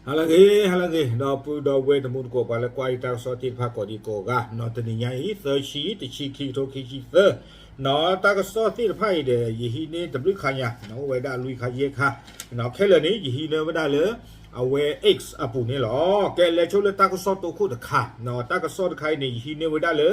ဟါလၢအဂ့ၤ ဟါလၢအဂ့ၤ ဒီပုၢ်ဒီဝဲၢ်တံၤသကိး ပှၤလၢကွၢ်ယတၢ်ကစီၣ်သ့ၣ်တဖၣ်ကိးဒံကိးဂၤ, နီၢ်တနံၤညါအံၤ သၢဆံ တဆံခံ ခံကထိခံဆံသၢ, နီၢ်တၢ်ကစီၣ်သ့ၣ်တဖၣ်အံၤဒီး ယဟံးန့ၢ်တဘျုးခါညါ အိၣ်ဝဲဒၣ်လွံၢ်ခါယဲၢ်ခါ, နီၢ်ခဲလၢာ်န့ၣ် ယဟံးန့ၢ်ဝဲဒၣ်လၢ အဝဲ X အပူၤန့ၣ်လီၤ. ကဲလဲၤဆိလၢတၢ်ကစီၣ်တိခိၣ်တခါ, နီၢ်တၢ်ကစီၣ်တခါအံၤန့ၣ် ယဟံးန့ၢ်ဝဲဒၣ်လၢ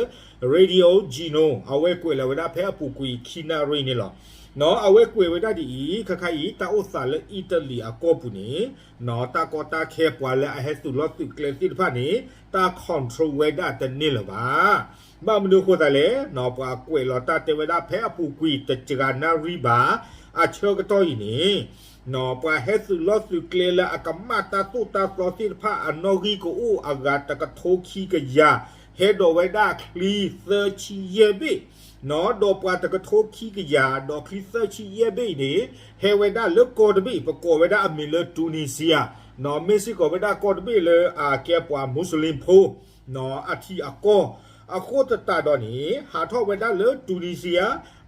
Radio Gino အဝဲကွဲးလီၤဝဲဒၣ်ဖဲအပူၤကွံာ်ခံနၣ်ရံၣ်န့ၣ်လီၤ. နီၢ်အဝဲကွဲးဝဲဒၣ်ဒ်အံၤ, ခါခါအံၤ တၢ်အိၣ်သးလၢအံၣ်တလံၤအကီၢ်ပူၤန့ၣ် နီၢ် တၢ်ကီတၢ်ခဲ ပှၤလၢအဟဲသုးလီၢ်သုးကျဲသ့ၣ်တဖၣ်န့ၣ် တၢ် control ဝဲဒၣ်တန့ၢ်လၢၤဘၣ်. ဘၣ်မနုၤအဃိသတးလဲၣ်, နီၢ် ပှၤကွဲးလီၤတၢ်တဲဝဲဒၣ်ဖဲအပူၤကွံာ်တစှၤနၣ်ရံၣ်ဘၣ် အဆၢကတီၢ်အံၤန့ၣ်, နီၢ် ပှၤဟဲသုးလီၢ်သုးကျဲလၢအကမၣ်တၢ်သိၣ်တၢ်သီသ့ၣ်တဖၣ် အနီၣ်ဂံၢ်ကအိၣ်အဂၤတကထိခံကယၤ, ဟဲဒိးဝဲဒၣ်ချံသၢဆံယဲၢ်ဘ့ၣ်, နီၢ် ဒီးပှၤတကထိခံကယၤ ဒီးချံသၢဆံယဲၢ်ဘ့ၣ်အံၤန့ၣ် ဟဲဝဲဒၣ်လၢကီၢ်တဘ့ၣ် ပကိးဝဲဒၣ်အမံၤလၢ Tunisia, နီၢ် မ့ၢ်စ့ၢ်ကီးဝဲဒၣ်ကီၢ်တဘ့ၣ်လၢအကဲပှၤ Muslim ဖိ နီၢ် အထံအကီၢ်, အဃိသတးဒီးန့ၣ် ဟးထီၣ်ဝဲဒၣ်လၢ Tunisia,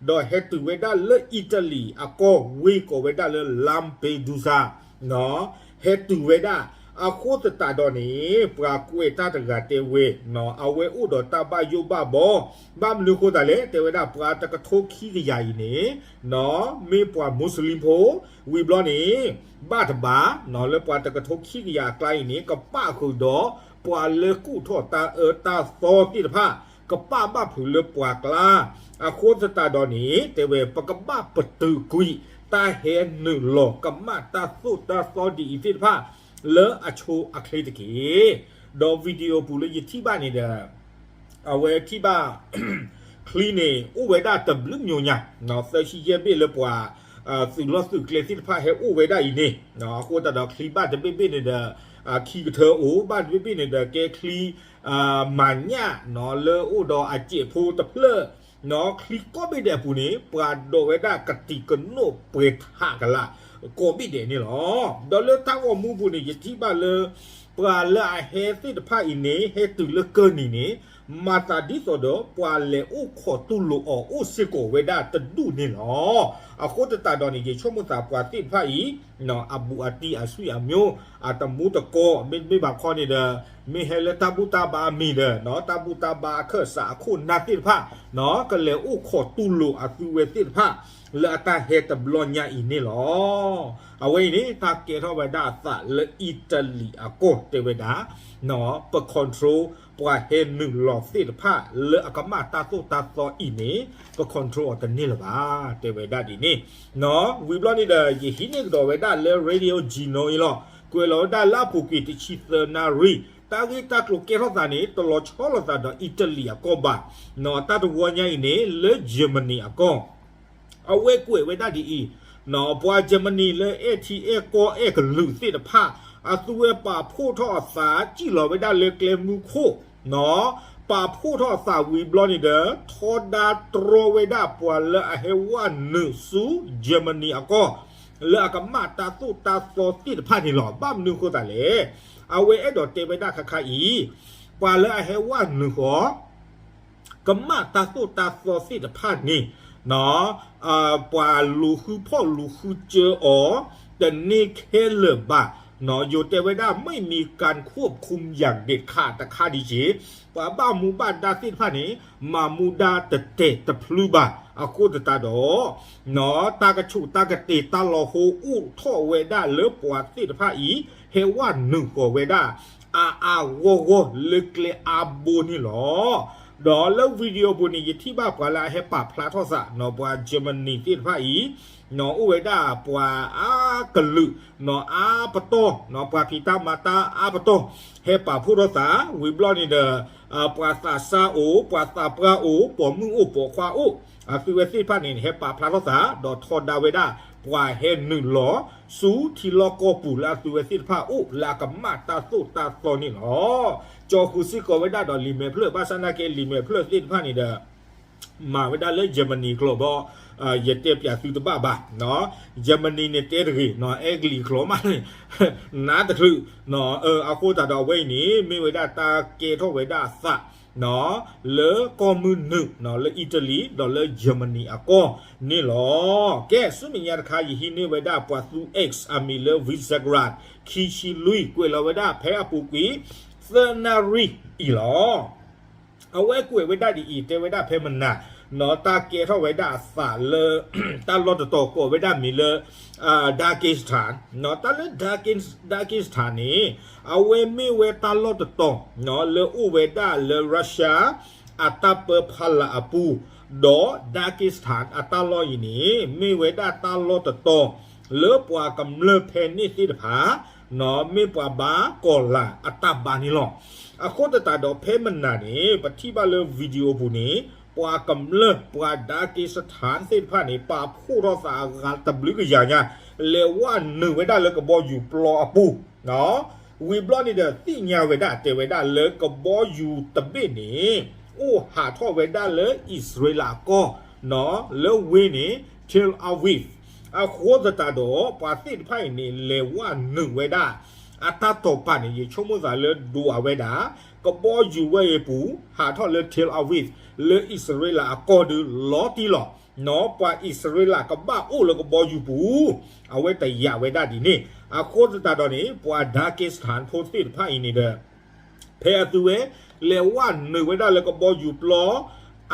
ဒီးဟဲတုၤဝဲဒၣ်လၢအံၣ်တလံၤအကီၢ်ဝ့ၢ်ကိးဝဲဒၣ်လၢ Lampedusa, နီၢ် ဟဲတုၤဝဲဒၣ်, အဃိသတးဒီးန့ၣ် ပှၤကွဲးတၢ်တဂၤတဲဝဲ, နီၢ် အဝဲအိၣ်ဒီးတၢ်ဘၣ်ယိၣ်ဘၣ်ဘီ, ဘၣ်မနုၤအဃိသတးလဲၣ် တဲဝဲဒၣ်ပှၤတကထိခံကယၤအံၤန့ၣ်, နီၢ် မ့ၢ်ပှၤ Muslim ဖိ, ဝံၤဘျီန့ၣ် ဘၣ်တဘၣ်, နီၢ် လၢပှၤတကထိခံကယၤအကျါအံၤန့ၣ် ကပၣ်ဃုာ်ဒီး ပှၤလၢကူၣ်ထီၣ်တၢ်အၢတၢ်သီသ့ၣ်တဖၣ်, ကပၣ်ဘၣ်ဖုးလၢပှၤကျါ, အဃိသတးဒီးန့ၣ် တဲဝဲ ပကဘၣ်ပတုာ်ကွံာ် တၢ်ဟဲနုာ်လီၤကမၣ်တၢ်သိၣ်တၢ်သီဒ်အံၤသ့ၣ်တဖၣ် လၢအဆိအချ့တက့ၢ်. ဒီး video ပူၤလၢယထံၣ်ဘၣ်န့ၣ်ဒီး အဝဲထံၣ်ဘၣ် ချံန့ၣ် အိၣ်ဝဲဒၣ်တဘျုးမျိာ်ညါ, နီၢ် သၢဆံယဲၢ်ဘ့ၣ်လၢပှၤ သုးလီၢ်သုးကျဲသ့ၣ်တဖၣ်ဟဲအိၣ်ဝဲဒၣ်အံၤန့ၣ်, နီၢ် အဃိသတးဒီးချံဘၣ်တဘ့ၣ်ဘ့ၣ်န့ၣ်ဒီး ခံကထၢအိၣ်, ဘၣ်တဘ့ၣ်ဘ့ၣ်န့ၣ်ဒီးကဲချံ မၤညၣ်, နီၢ် လၢအိၣ်ဒီးအစဲးဖိတဖျၢၣ်, နီၢ် ချံကိးဘ့ၣ်ဒဲးအပူၤန့ၣ် ပှၤဒိးဝဲဒၣ်ကတံၤကနိးပှဲၤထးကလး ကိးဘ့ၣ်ဒဲးန့ၣ်လီၤ. ဒီးလၢတၢ်ဂီၤမူပူၤန့ၣ် ယထံၣ်ဘၣ်လၢ ပှၤလၢအဟဲသ့ၣ်တဖၣ်အံၤန့ၣ် ဟဲတုၤလၢကၢၢ်နံၤန့ၣ် မၤသးဒ်သိးဒီး ပှၤလဲၤအိၣ်ခိးတူၢ်လိာ်အီၤအိၣ်စ့ၢ်ကီးဝဲဒၣ်တဒူၣ်န့ၣ်လီၤ. အဃိသတးဒီးန့ၣ် ယဆိကမိၣ်သးပှၤသ့ၣ်တဖၣ်အံၤ နီၢ် အဘူးအတံၢ် အဆွေအမျိုး အတမူတကိး မ့တမ့ၢ်ဘၣ်ခီန့ၣ်ဒီး မ့ၢ်ဟဲလၢတၢ်ဘူၣ်တၢ်ဘါအမံၤဒီး နီၢ် တၢ်ဘူၣ်တၢ်ဘါအခၢၣ်စးအခိၣ်နၢ်သ့ၣ်တဖၣ် နီၢ် ကလဲၤအိၣ်ခိးတူၢ်လိာ်အသုဝဲသ့ၣ်တဖၣ် လၢအတၢ်ဟဲတဘျီညါအံၤန့ၣ်လီၤ. အဝဲအံၤန့ၣ် တၢ်ကဲထီၣ်ဝဲဒၣ်အသးလၢအံၣ်တလံၤအကီၢ်တဲဝဲဒၣ် နီၢ် ပ control ပှၤဟဲနုာ်လီၤသ့ၣ်တဖၣ်လၢအကမၣ်တၢ်သိၣ်တၢ်သီအံၤန့ၣ် ပ control အီၤတန့ၢ်လၢၤဘၣ် တဲဝဲဒၣ်ဒ်န့ၣ်, နီၢ် ဝံၤဘျီန့ၣ်ဒီး ယဟံးန့ၢ်ကဒီးဝဲဒၣ်လၢ Radio Gino အံၤလီၤ. ကွဲးလီၤဝဲဒၣ်လၢအပူၤကွံာ်တဆံသၢနၣ်ရံၣ် တၢ်ဂ့ၢ်တၢ်ကျိၤကဲထီၣ်သးန့ၣ် တလီၤဆီလိာ်သးဒီးအံၣ်တလံၤအကီၢ်ဘၣ်, နီၢ် တၢ်တဝီညါအံၤန့ၣ် လၢ Germany အကီၢ် အဝဲကွဲးဝဲဒၣ်ဒ်အံၤ, နီၢ် ပှၤ Germany လၢအဲၣ်ထံအဲၣ်ကီၢ်အဲၣ်ကလုာ်သ့ၣ်တဖၣ် အသုဝဲပာ်ဖှိၣ်ထီၣ်အသး စံၣ်လီၤဝဲဒၣ်လၢကျဲမုၢ်ခိၣ်, နီၢ် ပာ်ဖှိၣ်ထီၣ်အသးဝံၤဘျီန့ၣ်ဒီး ထီဒါတြီဝဲဒၣ်ပှၤလၢအဟဲဝဲနုာ်ဆူ Germany အကီၢ် လၢအကမၣ်တၢ်သိၣ်တၢ်သီသ့ၣ်တဖၣ်န့ၣ်လီၤ. ဘၣ်မနုၤအဃိသတးလဲၣ်, အဝဲအဲၣ်ဒိးတဲဝဲဒၣ်ခါခါအံၤ, ပှၤလၢအဟဲဝဲနုာ်ဃီ ကမၣ်တၢ်သိၣ်တၢ်သီသ့ၣ်တဖၣ်န့ၣ်, နီၢ် ပှၤလူၤဃုဖီၣ်လူၤဃုစၢအီၤ တန့ၢ်ခဲလၢာ်ဘၣ်, နီၢ် ယိၤတဲဝဲဒၣ် ไม่มีการควบคุมอย่างเด็ดขาด တခါဒံးက့ၤ, ပှၤဘၣ်မူဘၣ်ဒါသ့ၣ်တဖၣ်န့ၣ် မၤမူဒါတတဲာ်တဖျုဘၣ်. အဃိသတးဒီး နီၢ် တၢ်ကဆူးတၢ်ကတ့ၤတၢ်လီၤဟိအိၣ်ထီၣ်ဝဲဒၣ်လၢပှၤသ့ၣ်တဖၣ်အံၤ ဟဲဝဲနုာ်ဃီၤဝဲဒၣ် အါအါဂီၢ်ဂီၢ်လၢကျဲအါဘိန့ၣ်လီၤ. ဒီးလၢ video ပူၤန့ၣ် ယထံၣ်ဘၣ်ပှၤလၢအဟဲပာ်ဖျါထီၣ်သး နီၢ် ပှၤ Germany သ့ၣ်တဖၣ်အံၤ, နီၢ် အိၣ်ဝဲဒၣ်ပှၤအါကလုာ်, နီၢ် အါပတီၢ်, နီၢ် ပှၤဖံးတၢ်မၤတၢ်အါပတီၢ် ဟဲပာ်ဖှိၣ်ထီၣ်သး ဝံၤဘျီန့ၣ်ဒီး ပှၤသးစၢ်အိၣ်, ပှၤသးပှၢ်အိၣ်, ပိာ်မုၣ်အိၣ်ပိာ်ခွါအိၣ်, အသုဝဲသ့ၣ်တဖၣ်န့ၣ် ဟဲပာ်ဖျါထီၣ်သး ဒီးထီဒါဝဲဒၣ် ပှၤဟဲနုာ်လီၤ ဆူထံလီၢ်ကီၢ်ပူၤလၢအသုဝဲသ့ၣ်တဖၣ်အိၣ် လၢအကမၣ်တၢ်သိၣ်တၢ်သီန့ၣ်လီၤ. ကၠီဃုာ်စ့ၢ်ကီးဝဲဒၣ်ဒီးလံာ်မဲာ်ဖျၢၣ် ဘၣ်ဆၣ်သနာ်က့ လံာ်မဲာ်ဖျၢၣ်သ့ၣ်တဖၣ်န့ၣ်ဒီး မၤဝဲဒၣ်လၢ Germany ကျိာ်ဘီ, ယတဲပၠးသုတဘၣ်ဘၣ်, Germany န့ၣ်တဲတဂ့ၤ, အဲကလံးကျိာ်မးန့ၣ် နါတချုး, အဃိသတးဒီးအဝဲအံၤန့ၣ် မ့ၢ်ဝဲဒၣ်တၢ်ကဲထီၣ်ဝဲဒၣ်အသး လၢကီၢ်မုၢ်နုာ် လၢ Italy ဒီးလၢ Germany အကီၢ်န့ၣ်လီၤ. ကဲ ဆူမဲာ်ညါတခါ ယဟံးန့ၢ်ဝဲဒၣ်ပှၤသူ X အမံၤလၢ Visegrad ခံဆံလွံၢ် ကွဲးလီၤဝဲဒၣ်ဖဲအပူၤကွံာ် သၢနၣ်ရံၣ်အံၤလီၤ. အဝဲကွဲးဝဲဒၣ်ဒ်အံၤ တဲဝဲဒၣ်ဖဲမနၤ, တၢ်ကဲထီၣ်ဝဲဒၣ်အသးလၢ တၢ်လီၢ်တတီၤကိးဝဲဒၣ်မံၤလၢ Dagestan, တၢ်လၢ Dagestan န့ၣ် အဝဲမ့ၢ်ဝဲတၢ်လီၢ်တတီၤ လၢအိၣ်ဝဲဒၣ်လၢ Russia အတၢ်ပၢဖီလာ်အပူၤ, ဒီး Dagestan အတၢ်လီၢ်အံၤန့ၣ် မ့ၢ်ဝဲဒၣ်တၢ်လီၢ်တတီၤ လၢပှၤကမျၢၢ်ဖဲန့ၣ်သ့ၣ်တဖၣ် မ့ၢ်ပှၤဘါကီၤလၤအတၢ်ဘါန့ၣ်လီၤ. အဃိသတးဒီးဖဲမနၤန့ၣ် ပထံၣ်ဘၣ်လၢ video ပူၤန့ၣ် ပှၤကမျၢၢ် ပှၤ Dagestan သ့ၣ်တဖၣ်န့ၣ် ပာ်ဖှိၣ်ထီၣ်သးအဂၤတဘျုးကယၤညါ လဲၤဝဲနုာ်ဝဲဒၣ်လၢကဘီယူၤပျီအပူၤ ဝံၤဘျီန့ၣ်ဒီး သ့ၣ်ညါဝဲဒၣ် တဲဝဲဒၣ်လၢကဘီယူၤတဘ့ၣ်န့ၣ် အိၣ်ဟးထီၣ်ဝဲဒၣ်လၢအံၣ်စရ့လးအကီၢ် လၢဝ့ၢ်န့ၣ် Tel Aviv. အဃိသတးဒီး ပှၤသ့ၣ်တဖၣ်အံၤန့ၣ် လဲၤဝဲနုာ်ဝဲဒၣ် အတၢ်တီၢ်ပာ်န့ၣ် ယဆိကမိၣ်သးလၢဒိးအဝဲဒၣ် ကဘီယူၤဝဲအံၤပူၤ ဟးထီၣ်လၢ Tel Aviv လၢအံၣ်စရ့လးအကီၢ်ဒုးလီၤတံၢ်လီၤ. ပှၤအံၣ်စရ့လးကဘၣ်အိၣ်လၢကဘီယူၤပူၤ အဝဲတယာ်ဝဲဒၣ်ဒ်န့ၣ်. အဃိသတးဒီးန့ၣ် ပှၤ Dagestan ဖိသ့ၣ်တဖၣ်အံၤန့ၣ်ဒီး ဖဲအသုဝဲ လဲၤဝဲနုာ်ဝဲဒၣ်လၢကဘီယူၤပျီ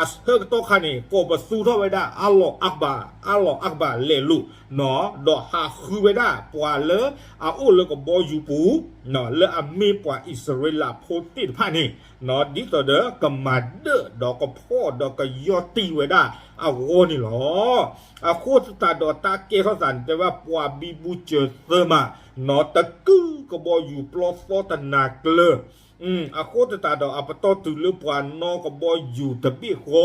အဆၢကတီၢ်ခါန့ၣ် ကိးပသူထီၣ်ဝဲဒၣ် Allah Akbar, Allah Akbar လဲၤလိာ် ဒီးဟးဃုဝဲဒၣ်ပှၤလၢအအိၣ်လၢကဘီယူၤပူၤ လၢအမ့ၢ်ပှၤအံၣ်စရ့လးဖိသ့ၣ်တဖၣ်န့ၣ် ဒ်သိးဒီးကမၤဒၢၣ်ဒီးကဖီၣ်ဒီးကယီၢ်တံၢ်ဝဲဒၣ်အဂီၢ်န့ၣ်လီၤ. အဃိသတးဒီးတၢ်ကဲထီၣ်သးန့ၣ် တဲဝဲပှၤဘံဘူစၢၤသၢမး တကုၢ်ကဘီယူၤပျီသီတနၤကျၢၤ အဃိသတးဒီးအပတီၢ်တုၤလၢပှၤနီၣ်ကဘီယူၤတဘ့ၣ်ဃီ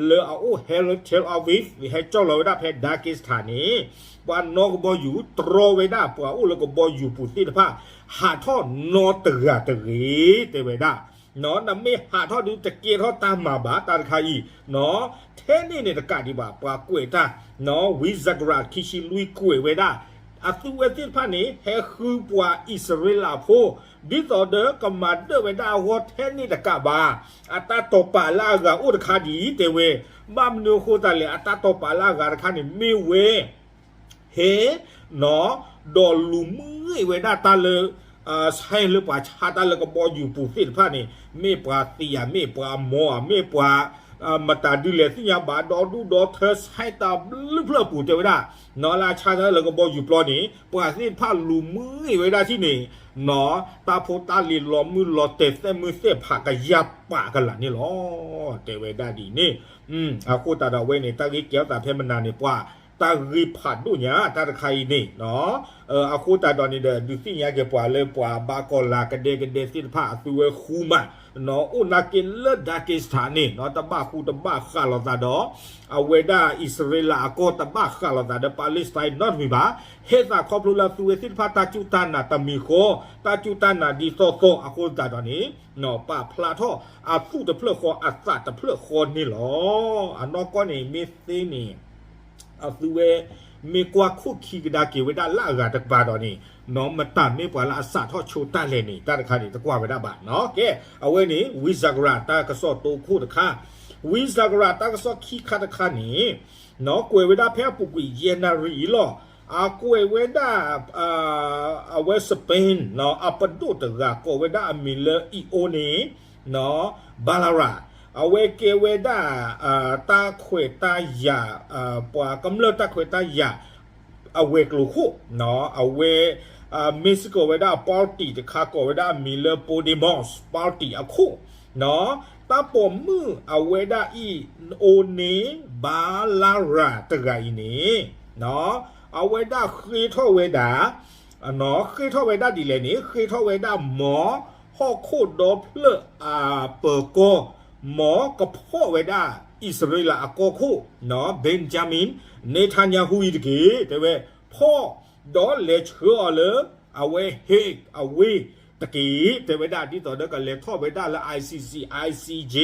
လၢအအိၣ်ဟဲလၢ Tel Aviv ဟဲကၠီၣ်လီၤဝဲဒၣ်ဖဲ Dagestan န့ၣ် ပှၤနီၣ်ကဘီယူၤတြီဝဲဒၣ်ပှၤအိၣ်လၢကဘီယူၤပူၤသ့ၣ်တဖၣ် ဟးထီၣ်နီတဂၤတဂ့ၤ တဲဝဲဒၣ် နမ့ၢ်ဟးထီၣ်ဒုးတကဲထီၣ်တၢ်မၤဘၣ်တၢ်တခါအံၤ ထဲန့ၣ်န့ၣ်တကးဒံးဘၣ် ပှၤကွဲးတၢ် Visegrad ခံဆံလွံၢ်ကွဲးဝဲဒၣ် အသုဝဲသ့ၣ်တဖၣ်န့ၣ် ဟဲဃုပှၤအံၣ်စရ့လးဖိ ဒ်သိးဒီးကမၤဒၢၣ်ဝဲဒၣ်အဂီၢ်ထဲန့ၣ်တကးဘၣ် အတၢ်တီၢ်ပာ်လၢအဂၤအိၣ်တခါဒ်အံၤ တဲဝဲ ဘၣ်မနုၤအဃိသတးလဲၣ် အတၢ်တီၢ်ပာ်လၢအဂၤတခါန့ၣ် မ့ၢ်ဝဲ ဟဲ ဒီးလူၤမုၢ်ဂ့ၢ်ဝဲဒၣ်တၢ်လၢ ဆဲလၢပှၤဆါတၢ်လၢကဘီယူၤပူၤသ့ၣ်တဖၣ်န့ၣ် မ့ၢ်ပှၤသံဧါ မ့ၢ်ပှၤမီၤဧါ မ့ၢ်ပှၤ မတၤဒုးလဲၤသ့ၣ်ညါဘၣ် ဒီဒူၣ်ဒီထၢဆဲတၢ်ဘျုးဖျၢၣ်ပူၤတဲဝဲဒၣ် နလၢဆါတၢ်လၢကဘီယူၤပျီန့ၣ် ပှၤသ့ၣ်တဖၣ်လူၤမုၢ်ဂ့ၢ်ဝဲဒၣ်ထံၣ်န့ၣ် တၢ်ဖိတၢ်လံၤလီၤမုၢ်လီၤတဲာ်သဲးမုၢ်သဲးဖးကယၢ်ပာ်ကလာ်န့ၣ်လီၤ တဲဝဲဒၣ်ဒ်န့ၣ် အဃိသတးဒီးအဝဲန့ၣ် တၢ်ဂ့ၢ်ကဲထီၣ်သးဖဲမနၤန့ၣ် ပှၤ တၢ်ဂ့ၢ်ဖးဒိၣ်ညါတၢ်တခါအံၤန့ၣ် အဃိသတးဒီးန့ၣ်ဒီး ဒုးသ့ၣ်ညါက့ၤပှၤလၢပှၤဘါကီၤလၤကဒဲကဒဲသ့ၣ်တဖၣ်အသုဝဲဃူမး အိၣ်နာ်က့လၢ Dagestan န့ၣ် တဘၣ်ဃူတဘၣ်ဃးလိာ်သးဒီး အဝဲဒၣ်အံၣ်စရ့လးအကီၢ် တဘၣ်ဃးလိာ်သးဒီး Palestine နီတမံၤဘၣ် ဟ့ၣ်သးခီဖျိလၢသုဝဲသ့ၣ်တဖၣ်တၢ်စူၢ်တၢ်နာ်တမံၤဃီ တၢ်စူၢ်တၢ်နာ်ဒ်သိးသိးအဃိသတးဒီးန့ၣ် ပာ်ဖျါထီၣ်အသူၣ်တဖျၢၣ်ဃီအသးတဖျၢၣ်ဃီန့ၣ်လီၤ. အနီၢ်ကီၢ်န့ၣ်မ့ၢ်သ့န့ၣ် အသုဝဲ မ့ၢ်ကွၢ်ခိၣ်ခံကဒါက့ၤဝဲဒၣ်လၢအဂၤတကပၤဒီးန့ၣ် မတၤမ့ၢ်ပှၤလၢအစးထီၣ်ဆိတၢ်လဲၣ်န့ၣ် တၢ်တခါန့ၣ် တကွၢ်ဝဲဒၣ်ဘၣ်နီၤ. ကဲ အဝဲန့ၣ် Visegrad တၢ်ကစီၣ်တိခိၣ်တခါ Visegrad တၢ်ကစီၣ်ခံခါတခါန့ၣ် ကွဲးဝဲဒၣ်ဖဲအပူၤကွံာ်ယဲၢ်နၣ်ရံၣ်အံၤလီၤ. အကွဲးဝဲဒၣ် အဝဲ Spain အပဒိၣ်တဂၤကိးဝဲဒၣ်အမံၤလၢ Ione Belarra အဝဲကဲဝဲဒၣ် တၢ်ခွဲးတၢ်ယာ် ပှၤကမျၢၢ်တၢ်ခွဲးတၢ်ယာ် အဝဲၤကျိၤခိၣ် အဝဲ မ့ၢ်စ့ၢ်ကီးဝဲဒၣ် party တခါကိးဝဲဒၣ်အမံၤလၢ Podemos party အခိၣ် တၢ်ပိာ်မုၣ်အဝဲဒၣ် Ione Belarra တဂၤအံၤန့ၣ် အဝဲဒၣ်ဃ့ထီၣ်ဝဲဒၣ် ဃ့ထီၣ်ဝဲဒၣ်ဒ်လဲၣ်န့ၣ် ဃ့ထီၣ်ဝဲဒၣ်မ်ဟီၣ်ခိၣ်ဒီဖျၢၣ်အပၢၤကီၢ် မ်ကဖီၣ်ဝဲဒၣ်အံၣ်စရ့လးအကီၢ်ခိၣ် Benjamin Netanyahu အံၤတက့ၢ်. တဲဝဲ ဖီၣ်ဒီးလဲၤဆှၢအီၤလၢ အဝဲ Hague အဝ့ၢ်တက့ၢ်. တဲဝဲဒၣ်ဒ်သိးဒီးကလဲၤထီၣ်ဝဲဒၣ်လၢ ICC ICJ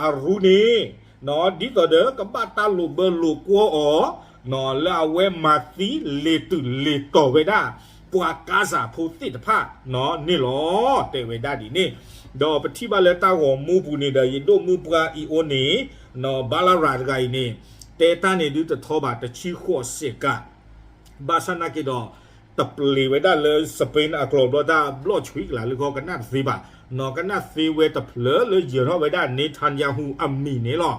အရူန့ၣ် ဒ်သိးဒီးကဘၣ်တၢ်လိာ်ဘၢလိာ်ကွီၢ်အီၤ လၢအဝဲမၤသံလ့ၤတုၤလ့ၤတီၤဝဲဒၣ် ပှၤကါစၢ်ဖိသ့ၣ်တဖၣ်န့ၣ်လီၤ. တဲဝဲဒၣ်ဒ်န့ၣ်, ဒီးပထံၣ်ဘၣ်လၢတၢ်ဂီၤမူပူၤန့ၣ်ဒီး ယဒိၣ်မုၢ်ပှၢ်အံၤအိၣ်န့ၣ် ဘါလရၤတဂၤအံၤန့ၣ် တဲတၢ်န့ၣ်ဒုးတထီဘၣ်တဆံဃိးစဲးကး ဘၣ်ဆၣ်နာ်က့ဒီး တပျ့ၤဝဲဒၣ်လၢ Spain အကျိာ်ဘျီတၢ်ဘျီၣ်ဆှံကလၤလၢခီကနၣ်တသ့ဘၣ်, ကနၣ်သ့ဝဲတဖျၢၣ်လၢယၢၤထီၣ်ဝဲဒၣ် Netanyahu အမံၤန့ၣ်လီၤ.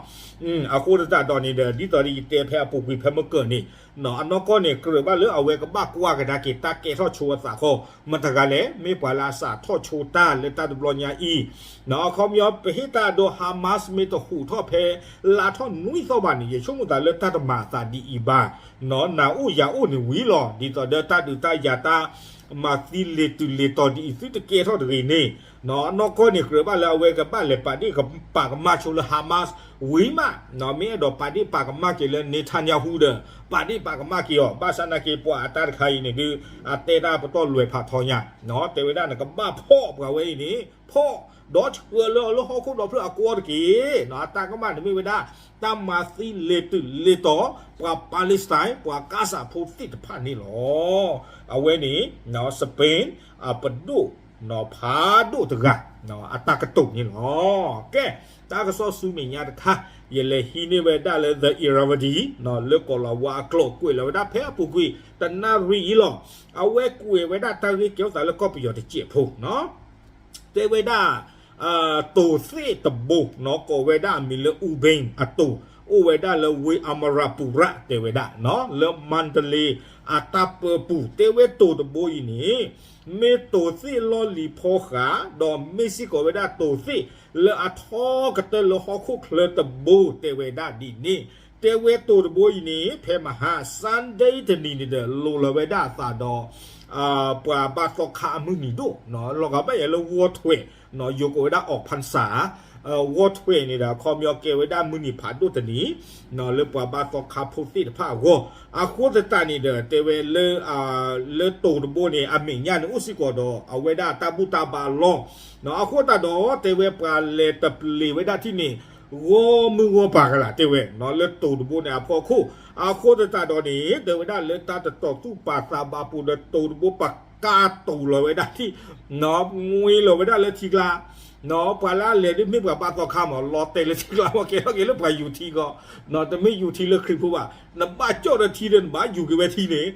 အဃိသတးဒီးန့ၣ်ဒီး ဒ်သိးဒီးယတဲဖဲအပူၤကွံာ်ဖဲမုၢ်ကၢၢ်န့ၣ် အနီၢ်ကီၢ်န့ၣ် ကြၢးဘၣ်လၢအဝဲကဘၣ်ကွၢ်ကဒါက့ၤတၢ်ကဲထီၣ်ဆိအသးဃီ, မတၤတဂၤလဲၣ်, မ့ၢ်ပှၤလၢအစးထီၣ်ဆိတၢ်လၢတၢ်တဘျီညါအံၤ အခီပညီ ပဟ့ၣ်တၢ်အဒိ Hamas မ့ၢ်တဟူးထီၣ်ဖဲ လါထီၣ်နွံသီဘၣ်န့ၣ် ယဆိကမိၣ်သးလၢတၢ်တမၤအသးဒ်အံၤဘၣ်, နၤအိၣ်ယၤအိၣ်န့ၣ်ဝံၤလီၤ. ဒ်သိးဒီးတၢ်ဒုးတၢ်ယၤတၢ်မၤသံလ့ၤတုၤလ့ၤတီၤဒ်အံၤသုတကဲထီၣ်တဂ့ၤန့ၣ် အနီၢ်ကီၢ်န့ၣ် ကြၢးဘၣ်လၢအဝဲကဘၣ်လဲၤပာ်ဒ့ၣ်ပာ်ကမၣ်ဆိလၢ Hamas ဝံၤမး, မ့ၢ်အဲၣ်ဒိးပာ်ဒ့ၣ်ပာ်ကမၣ်က့ၤလၢ Netanyahu ဒီး ပာ်ဒ့ၣ်ပာ်ကမၣ်က့ၤအီၤ, ဘၣ်ဆၣ်နာ်က့ပှၤအတၢ်တခါအံၤန့ၣ်ဒုး အတဲတၢ်ပတီၢ်လွဲၤဖးထီညါ, တဲဝဲဒၣ်နကဘၣ်ဖီၣ်ပှၤဝဲအံၤန့ၣ် ဖီၣ်ဒီးဆှၢလၢအီၤလၢဟီၣ်ခိၣ်ဒီဖျၢၣ်အကွီၢ်တက့ၢ်. အတၢ်ကမၣ်န့ၣ်မ့ၢ်ဝဲဒၣ် တၢ်မၤသံလ့ၤတုၤလ့ၤတီၤ ပှၤ Palestine ပှၤကါစၢ်ဖိသ့ၣ်တဖၣ်န့ၣ်လီၤ. အဝဲန့ၣ် Spain အပဒိၣ်ဖးဒိၣ်တဂၤ အတၢ်ကတိၤန့ၣ်လီၤ. ကဲ, တၢ်ကစီၣ်ဆူမဲာ်ညါတခါ ယလဲၤဟံးန့ၢ်ဝဲဒၣ်လၢ The Irrawaddy လၢကိးလီၤဝါအကျိာ် ကွဲးလီၤဝဲဒၣ်ဖဲအပူၤကွံာ်တနၣ်ရံၣ်အံၤလီၤ. အဝဲကွဲးဝဲဒၣ်တၢ်ဂ့ၢ်ကဲထီၣ်သးလၢကီၢ်ပယီၤတစဲးဖိ တဲဝဲဒၣ် တိၤသ့ၣ်တဘိ ကိးဝဲဒၣ်အမံၤလၢ Ubin အတိၤ အိၣ်ဝဲဒၣ်လၢဝ့ၢ် Amarapura တဲဝဲဒၣ် လၢ Mandalay အတၢ်ပၢပူၤ တဲဝဲတိၤတဘိအံၤန့ၣ် မ့ၢ်တိၤသ့ၣ်လီၢ်လံၤဖီဃး ဒီးမ့ၢ်စ့ၢ်ကီးဝဲဒၣ်တိၤသ့ၣ်လၢအထီကတၢၢ်လၢဟီၣ်ခိၣ်ချၢတဘိ တဲဝဲဒၣ်ဒ်န့ၣ် တဲဝဲတိၤတဘိအံၤန့ၣ် ဖဲမဟါ Sunday တနံၤန့ၣ်ဒီး လိၤလီၤဝဲဒၣ်အသးဒီး ပှၤဘါသီခါအမုၢ်နံၤဒိၣ် လီၤဂာ်ဘၣ်ယၤလၢဝီထွဲး ယိၤကိးဝဲဒၣ်အီၣ်ဖၣ်စၢ် ဝီထွဲးန့ၣ်ဒီး အခီပညီကဲဝဲဒၣ်မုၢ်နံၤဖးဒိၣ်တနံၤ လၢပှၤဘါသီခါဖိသ့ၣ်တဖၣ်အဂီၢ် အဃိသတးန့ၣ်ဒီး တဲဝဲလၢ လၢတိၤတဘိန့ၣ် အမဲာ်ညါန့ၣ်အိၣ်စ့ၢ်ကီးဒီး အဝဲဒၣ်တၢ်ဘူၣ်တၢ်ဘါအလီၢ် အဃိသတးဒီး တဲဝဲပှၤလဲၤတပျ့ၤဝဲဒၣ်ထံၣ်န့ၣ် ဂီၢ်မုၢ်ဂီၢ်ပၤကလၤ တဲဝဲ လၢတိၤတဘိန့ၣ်အဖီခိၣ် အဃိသတးဒီးန့ၣ် တဲဝဲဒၣ်လၢတၢ်တတီၤသူၣ်ပာ်သးဘၣ်ပူၤဒီးတိၤတဘိပှၤကါတိၤလီၤဝဲဒၣ်ထံၣ် မှ့လီၤဝဲဒၣ်လၢထံကျါ ပှၤလၢအလဲၤဒ်မ့ၢ်ပှၤဘါသီခါမး လီၤတဲာ်လၢထံကျါ မ့ၢ်ကဲထီၣ်က့ၤလၢပှၤယူၤထံကီး တမ့ၢ်ယူၤထံလၢခရံာ်ဖိဘၣ် နဘၣ်ကၠီၣ်ဒီးထံဒီးနဘၣ်ယူၤက့ၤဝဲထံန့ၣ်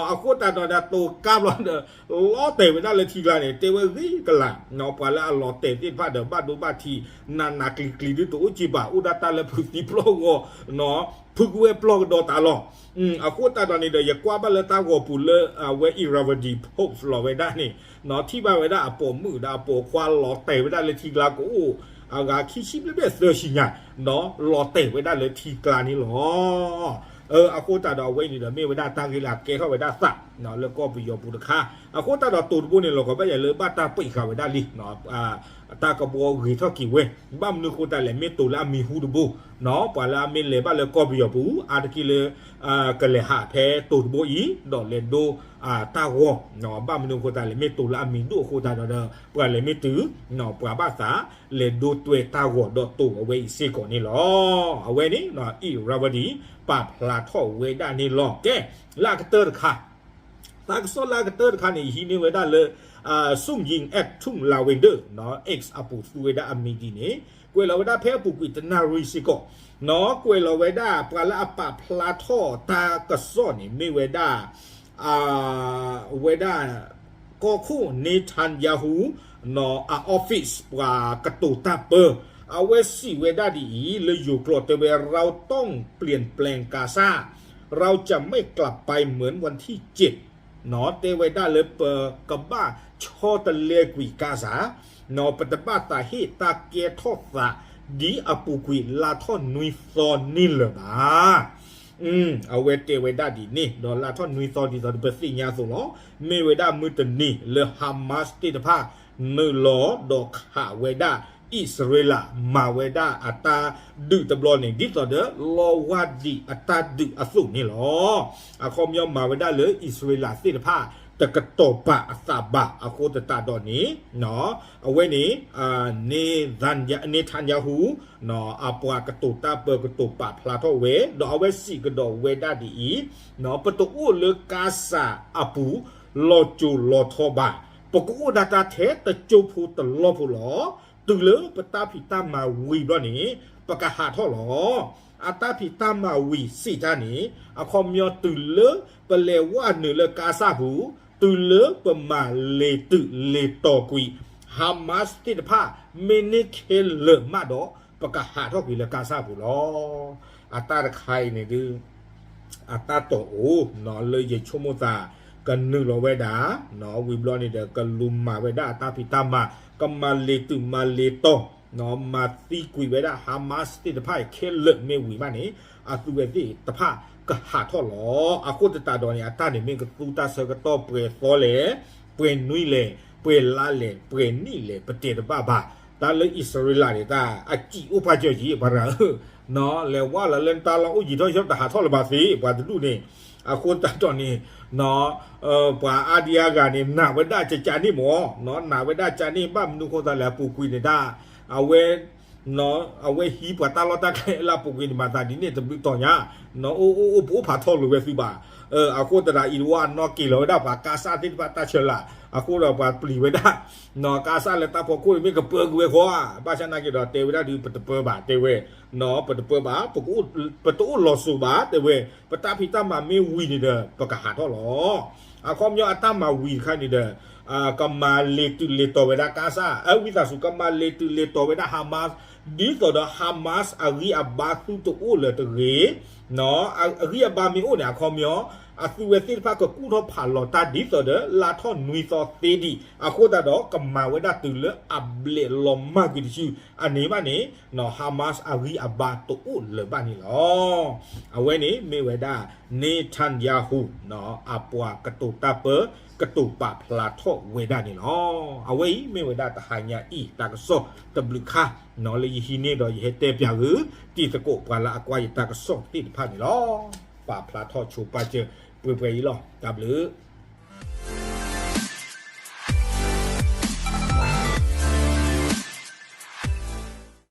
အဃိသတးဒီးတိၤကါဘျီဒီး လီၤတဲာ်ဝဲဒၣ်လၢထံကျါန့ၣ် တဲဝဲဂ့ၤကလၤ ပှၤလၢအလီၤတဲာ်သ့ၣ်တဖၣ်ဒီးဘၣ်ဒိဘၣ်ထံး နးနးကျံၤကျံၤဒ်တအိၣ်က့ၤဘၣ် အိၣ်ဒၣ်တၢ်လၢဖုးသံပျီၢ်ဂီၤ ဖုကဝဲၢ်ပျီၢ်ကဒီးတၢ်လီၤ အဃိသတးဒီးန့ၣ်ဒီး ယကွၢ်ဘၣ်လၢတၢ်ဂီၤပူၤလၢ အဝဲ Irrawaddy Post လီၤဝဲဒၣ်န့ၣ် ထံၣ်ဘၣ်ဝဲဒၣ်အပိာ်မုၣ်ဒီးအပိာ်ခွါလီၤတဲာ်ဝဲဒၣ်လၢထံကျါကအိၣ် အဂၤခံဆံဘျဲၣ်ဘျဲၣ်သၢဆံညါ လီၤတဲာ်ဝဲဒၣ်လၢထံကျါန့ၣ်လီၤ. အဃိသတးဒီးအဝဲအံၤန့ၣ်ဒီး မ့ၢ်ဝဲဒၣ်တၢ်ဂ့ၢ်လၢအကဲထီၣ်ဝဲဒၣ်သး လၢကီၢ်ပယီၤပူၤတခါ အဃိသတးဒီးတိၤတဘိန့ၣ် လီၤဂာ်ဘၣ်ယၤလၢဘၣ်တၢ်ပံးဃာ်ဝဲဒၣ်လံ တၢ်ကဘှီဂ့ၤထီၣ်က့ၤဝဲ ဘၣ်မနုၤအဃိသတးလဲၣ် မ့ၢ်တိၤလၢအမံၤဟူတဘိ ပှၤလၢအမ့ၢ်လဲၤဘၣ်လၢကီၢ်ပယီၤပူၤ အါတက့ၢ်လၢ ကလဲၤဟးဖဲတိၤတဘိအံၤ ဒီးလဲၤဒိ တၢ်ဂီၤ ဘၣ်မနုၤအဃိသတးလဲၣ် မ့ၢ်တိၤလၢအမံၤဒိၣ်အဃိသတးဒီး ပှၤလဲၤမ့ၢ်တုၤ ပှၤဘၣ်သး လဲၤဒိတွဲတၢ်ဂီၤဒီးတိၤအဝဲအံၤစ့ၢ်ကီးန့ၣ်လီၤ. အဝဲန့ၣ် Irrawaddy ပာ်ဖျါထီၣ်ဝဲဒၣ်န့ၣ်လီၤ. ကဲ လၢအကတၢၢ်တခါ တၢ်ကစီၣ်လၢအကတၢၢ်တခါန့ၣ် ယဟံးန့ၢ်ဝဲဒၣ်လၢ Sungyin Atung Lavender X အပူၤသူဝဲဒၣ်အမံၤဒ်န့ၣ် ကွဲးလီၤဝဲဒၣ်ဖဲအပူၤကွံာ်တနၣ်ရံၣ်စ့ၢ်ကီး ကွဲးလီၤဝဲဒၣ်ပှၤလၢအပာ်ဖျါထီၣ်တၢ်ကစီၣ်န့ၣ် မ့ၢ်ဝဲဒၣ် ဝဲဒၣ် ကီၢ်ခိၣ် Netanyahu အ office ပှၤကတိၤတၢ်ပၢ အဝဲစံးဝဲဒၣ်ဒ်အံၤ လၢယိၤကျိာ်တဲဝဲ เราต้องเปลี่ยนแปลงกาซา เราจะไม่กลับไปเหมือนวันที่เจ็ด တဲဝဲဒၣ်လၢပကဘၣ်ဆီတလဲကွံာ်ကါစၢ် ပတဘၣ်သးဟ့ၣ်တၢ်ကဲထီၣ်သး ဒ်အပူၤကွံာ်လါထီၣ်နွံသီန့ၣ်လၢၤဘၣ်. အဝဲတဲဝဲဒၣ်ဒ်န့ၣ် ဒီးလါထီၣ်နွံသီဒ်သိးဒီးပသ့ၣ်ညါအသိးလီၤ. မ့ၢ်ဝဲဒၣ်မုၢ်တနံၤလၢ Hamas သ့ၣ်တဖၣ် နုာ်လီၤဒီးခးဝဲဒၣ် အံၣ်စရ့လး မၤဝဲဒၣ်အတၢ်ဒုးတဘျီန့ၣ် ဒ်သိးဒီးလီဝါဒံးအတၢ်ဒုးအသိးန့ၣ်လီၤ. အခီပညီမၤဝဲဒၣ်လၢအံၣ်စရ့လးသ့ၣ်တဖၣ် တကတီၢ်ပာ်အသးဘၣ်အဃိသတးဒီးန့ၣ်, အဝဲန့ၣ် Netanyahu အပှၤကတိၤတၢ်ပၢကတိၤပာ်ဖျါထီၣ်ဝဲ ဒီးအဝဲစံးကဒီးဝဲဒၣ်ဒ်အံၤ, ပတအိၣ်လၢကါစၢ်အပူၤ လီၤစိၤလီၤထီဘၣ်, ပကအိၣ်ဒၣ်တၢ်ထဲတကၠိဖိတလီၢ်ဖိလီၤ. တုၤလၢပတၢ်ဖံးတၢ်မၤဝံၤဘျီန့ၣ် ပကဟးထီၣ်လီၤ. အတၢ်ဖံးတၢ်မၤဝံၤစံးတၢ်န့ၣ် အခီပညီတုၤလၢပလဲၤဝဲနုာ်လၢကါစၢ်ပူၤ, တုၤလၢပမၤလ့ၤတုၤလ့ၤတီၤကွံာ် Hamas သ့ၣ်တဖၣ် မ့ၢ်န့ၢ်ခဲလၢာ်မးဒီး ပကဟးထီၣ်ကွံာ်လၢကါစၢ်ပူၤလီၤ. အတၢ်တခါအံၤန့ၣ်ဒုး အတၢ်တီၢ်အိၣ်လၢယဆိကမိၣ်သး ကနုာ်လီၤဝဲဒၣ် ဝံၤဘျီန့ၣ်ဒီး ကလူၤမၤဝဲဒၣ်အတၢ်ဖံးတၢ်မၤ, ကမၤလ့ၤတုၤမၤလ့ၤတီၤ, မၤသံကွံာ်ဝဲဒၣ် Hamas သ့ၣ်တဖၣ်အံၤခဲလၢာ်မ့ၢ်ဝံၤမးန့ၣ် အသုဝဲသ့ၣ်တဖၣ်ကဟးထီၣ်လီၤ. အဃိသတးဒီးန့ၣ် အတၢ်န့ၣ်မ့ၢ်ကသူတၢ်ဆၢကတီၢ်ပှဲၤသီလဲၣ်, ပှဲၤနွံလဲၣ်, ပှဲၤလါလဲၣ်, ပှဲၤနံၣ်လဲၣ် ပတဲတဘၣ်ဘၣ်. တၢ်လၢအံၣ်စရ့လးန့ၣ် တၢ်အစံးအိၣ်ဖးစၢၤကံ ပှၤရၤဧၢ, လဲၤဝဲလၢတၢ်လီၢ်အိၣ်ယံာ်ထီၣ်ယံာ်ထီၣ် တဟးထီၣ်လၢၤဘၣ်သ့ ပှၤတဒူၣ်န့ၣ်. အဃိသတးဒီးန့ၣ် ပှၤအါဒံအါဂၤန့ၣ် နာ်ဝဲဒၣ်ကကန့ၣ်မ့ၢ်, နာ်ဝဲဒၣ်ကန့ၣ် ဘၣ်မနုၤဃိသတးလဲၣ် အပူၤကွံာ်န့ၣ်ဒၣ် အဝဲ အဝဲဟံးပှၤတၢ်လီၢ်တၢ်ကျဲလၢအပူၤကွံာ်န့ၣ် မၤသးဒ်န့ၣ်တဘျုးတီၤညါ, အိၣ်အိၣ်အိၣ်ပအိၣ်ဖးထီလိာ်ဝဲသုဘၣ်. အဃိသတးဒီး အံၤတဝီအနီၢ်က့ၤလီၤဝဲဒၣ်ပှၤကါစၢ်သ့ၣ်တဖၣ်တၢ်ဆၢလၢ်, အဃိဒီးပှၤပျံၤဝဲဒၣ် ကါစၢ်လၢတၢ်ဖီခိၣ်န့ၣ်မ့ၢ်ကပၢက့ၤဝဲဃီဧါ, ဘၣ်ဆၣ်နာ်က့ၤဒီးတဲဝဲဒၣ်ဒုး ပတပၢဘၣ် တဲဝဲ, ပတပၢဘၣ်, ပတအိၣ်လီၤစိၤဘၣ် တဲဝဲ, ပတၢ်ဖံးတၢ်မၤမ့ၢ်ဝံၤန့ၣ်ဒီး ပကဟးထီၣ်လီၤ. အခီပညီအတၢ်မၤဝံၤတခါန့ၣ်ဒီး ကမၤလ့ၤတုၤလ့ၤတီၤဝဲဒၣ်ကါစၢ်, အဝံသးစူၤ ကမၤလ့ၤတုၤလ့ၤတီၤဝဲဒၣ် Hamas, ဒ်သိးဒီး Hamas အဂံၢ်အဘါသုတအိၣ်လၢၤတဂ့ၤ, အဂံၢ်အဘါမ့ၢ်အိၣ်န့ၣ် အခီပညီ အသုဝဲသ့ၣ်တဖၣ်ကကူၣ်ထီၣ်ဖးလီၤတၢ်ဒ်သိးဒီး လါထီၣ်နွံသီသ့ဒံး, အဃိသတးဒီး ကမၤဝဲဒၣ်တုၤလၢအဘျဲၣ်လီၤမၢ်ကွံာ်တစု, အန့ၣ်ဘၣ်န့ၣ် Hamas အဂံၢ်အဘါတအိၣ်လၢၤဘၣ်န့ၣ်လီၤ. အဝဲန့ၣ်မ့ၢ်ဝဲဒၣ် Netanyahu အပှၤကတိၤတၢ်ပၢ ကတိၤပာ်ဖျါထီၣ်ဝဲဒၣ်န့ၣ်လီၤ. အဝဲအံၤမ့ၢ်ဝဲဒၣ်တဟါညါအံၤတၢ်ကစီၣ်တဘျုးခါ လၢယဟံးန့ၢ်ဒီးယဟဲတဲပၠးဂ့ၤ တံၤသကိးပှၤလၢအကွၢ်ယတၢ်ကစီၣ်သ့ၣ်တဖၣ်န့ၣ်လီၤ. ပာ်ဖျါထီၣ်ဆိပာ်စၢၤပှဲၤပှဲၤအံၤလီၤ. တၢ်ဘျုး